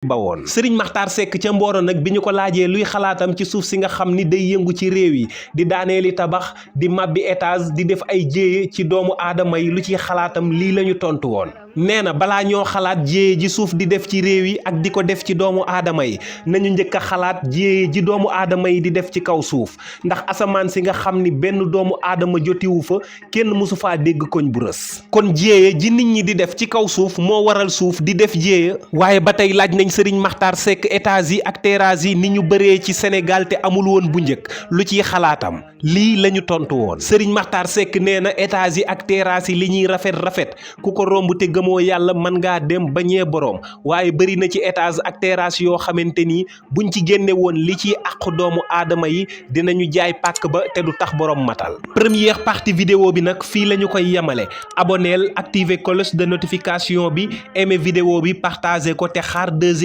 bawoon Serigne Makhtar Seck ca Mboro nag bi ñu ko laajee luy xalaatam ci suuf si nga xam ni day yëngu ci réew yi di daaneeli tabax di mabbi étage di def ay jéeye ci doomu aadama yi lu ciy xalaatam lii la ñu tontu woon nee na balaa ñoo xalaat jéeye ji suuf di def ci réew yi ak di ko def ci doomu aadama yi nañu njëkk a xalaat jéeye ji doomu aadama yi di def ci kaw suuf ndax asamaan si nga xam ni benn doomu aadama jotiwu fa kenn mësu faa dégg koñ bu rës kon jéeye ji nit ñi di def ci kaw suuf moo waral suuf di def jéeye waaye ba tey laaj nañ Serigne Makhtar Seck étage yi ak terrasse yi ni ñu bëree ci Sénégal te amul woon bu njëkk lu ciy xalaatam lii la ñu tontu woon Serigne Makhtar Seck nee na étage yi ak terrasse yi li ñuy rafet ku ko romb te gëmoo yàlla mën ngaa dem ba ñee boroom waaye bëri na ci étage ak terrasse yoo xamante ni buñ ci génne woon li ciy àq doomu aadama yi dinañu jaay pàkk ba te du tax boroom matal première partie vidéo bi nag fii la ñu koy yemale abonneel activer cloche de notification bi aimer vidéo bi partager ko te xaar deuxième